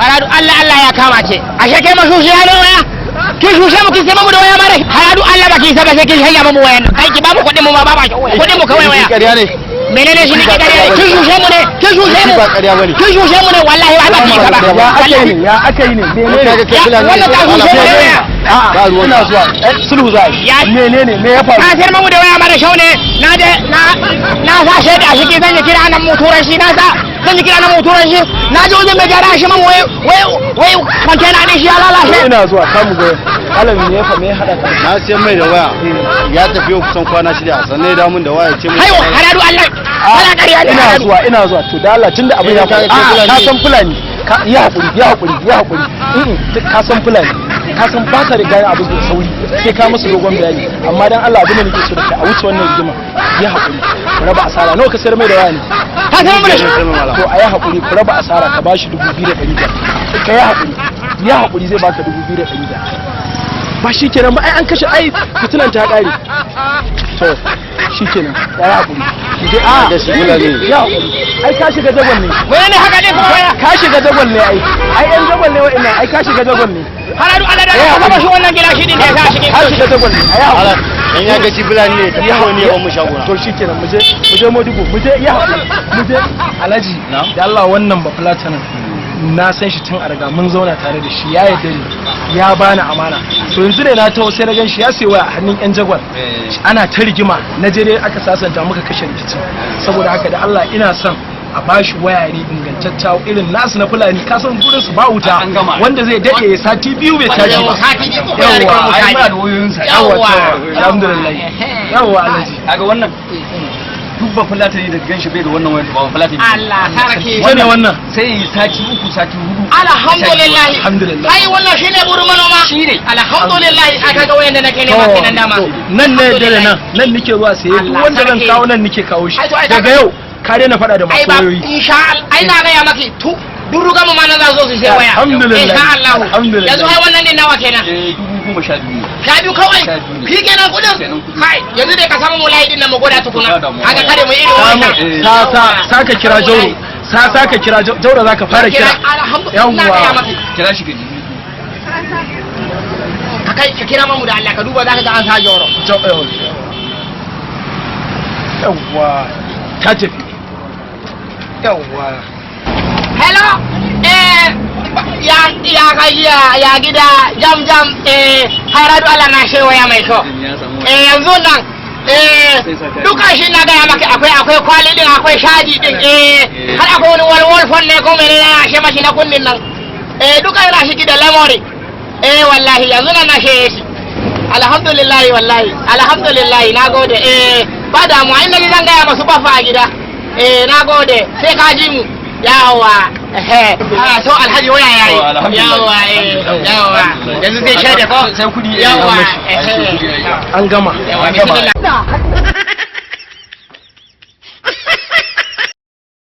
Haradu, Allah Allah ya kama ce. Ashe kai mashushiya ne waya. Kin shushe mu, kin sai mu da waya mara. Haradu, Allah baki saba sai kin shanya mu wayan. Kai, ki ba mu kuɗin mu ma, ba ba kuɗin mu kawai waya. Ƙarya ne. Menene shi ne ke ƙarya? Kin shushe mu ne, kin shushe mu. Ba ƙarya bane. Kin shushe mu ne wallahi, ba ki saba. Ya aka yi ne? Ya aka yi ne? Menene? Kaga kai Fulani Wannan ta shushe mu ne waya. A'a, Ba ruwan ina zuwa. Sulhu za a yi. Menene? Me ya faru? Ka sayar mamu da waya mara shau ne. Na je na sa shaida a shiki, zan yi kira nan mu turanci, na sa zan yi kira nan mu turanci. Na je wajen mai gyara shi mamu, wai wai wai kwantena din shi ya lalace. Ina zuwa, kamu goyon alami ne ya fa, me ya hada ka? Na siyan mai da waya, ya tafi yau kusan kwana 6, sannan ya dawo min da waya, ce mun Haiwa, haradu, Allah wala ƙarya ne. Ina Haradu. zuwa, ina zuwa. To da Allah, tunda abin ya faru, Eh, a'a, ka Fulani. san Fulani, ka ya hakuri, ya hakuri, ya hakuri. Ka san Fulani, ka san ba ka riga abu da sauri sai ka musu dogon bayani. Amma dan Allah, abin da nake so da kai, a wuce wannan rigima, ya hakuri, ku raba asara. Nawa ka sayar mai da waya ne? Ka sayar mu da shi. To, a yi hakuri, ku raba asara, ka bashi 2,500. Ka yi hakuri, ya hakuri, zai baka 2,500. Ba shi kenan ba ai, an kashe ai, fitinan ta kare. To shi kenan, ya yi hakuri. Je a Da shi Fulani. Ya hakuri, ai ka shiga jagwal ne. Menene haka ne kuma waya? Ka shiga jagwal ne ai, ai yan jagwal ne wa'annan, ai ka shiga jagwal ne. Haradu, Allah da ka saba shi wannan gida shi din da ya sa shi. Ka shiga jagwal ne, ai hakuri. Dan ya ga shi Fulani ne, tafi kawai ne ya ban mu shaguna. To shi kenan, mu je, mu je Modibo, mu je, ya hakuri, mu je Alhaji. Da Allah, wannan ba Fulatanin na san shi tun a riga mun zauna tare da shi, ya yarda ni, ya bani amana. To yanzu ne na taho sai na gan shi ya sayi waya a hannun yan jagwal, ana ta rigima, na je dai aka sasanta, muka kashe rikici. Saboda haka da Allah ina son a bashi waya ne ingantacca irin nasu na Fulani. Ka san gurin su ba wuta, An gama. wanda zai dade ya sati 2 bai tashi ba. Sati 2 ko ya rika Yawwa, mu ai muna sati. da wayoyinsa. Yawwa, to alhamdulillah. Yawwa Alhaji. Kaga wannan, duk ba Fulatani da ganshi bai da wannan wayar, ba Fulatani. Allah sarki. Wane wannan? Sai yi sati 3, sati 4. Alhamdulillah. Alhamdulillah. Ai wannan shine burin manoma. Shine. Alhamdulillah, aka ga wayan da nake nema kenan dama. To, nan ne dare nan nan nike zuwa saye, duk Allah wanda zan sarki. kawo nan nike kawo shi. Ai, to, ai, Daga kaga- yau ka daina faɗa da Ai masu ba wayoyi. Insha Allah, ai na gaya maki tu duk ruga mu ma nan za su zo su sai waya. Alhamdulillah. Insha Allah. Alhamdulillah. Yanzu ai wannan ne nawa kenan? Eh, 12,000 ne. 12 kawai? 12 ne. Shi kenan kudin? Kenan kudin. Kai, yanzu dai ka samu mu layi din nan mu gwada tukuna. Ba damuwa. Kaga kare mu irin wannan. Sa sa sa ka kira Jauro, sa sa ka kira Jauro, zaka fara kira. Alhamdulillah, na gaya Yawwa. maki. Kira shi gaji. Ka kai ka kira mamu da Allah, ka duba zaka ga an sa Jauro. Yawwa, ta tafi, yawwa. Hello, ya ya gajiya, ya gida, jam jam, haradu, Allah na shi waya mai kyau. Ya samu. Yanzu nan, duka shi na gaya maka, akwai kwali din, akwai shaji din, har akwai wani walwal phone ne ko menene na shi mashi na kunnin nan. Duka yana shi da lamori. Wallahi yanzu nan na shi shi. Alhamdulillah, wallahi, alhamdulillah, na gode. Ba damuwa, in naji zan gaya masu bafa a gida. Na gode, sai ka ji mu. Yawa, ah, so Alhaji, waya yayi. Oh, alhamdulillah. Yawa, yawa. Yanzu zai shaida ko? Sai kudi. Yawa. Ai, sai kudi, ai. An gama. Yawa, An gama. bismillah.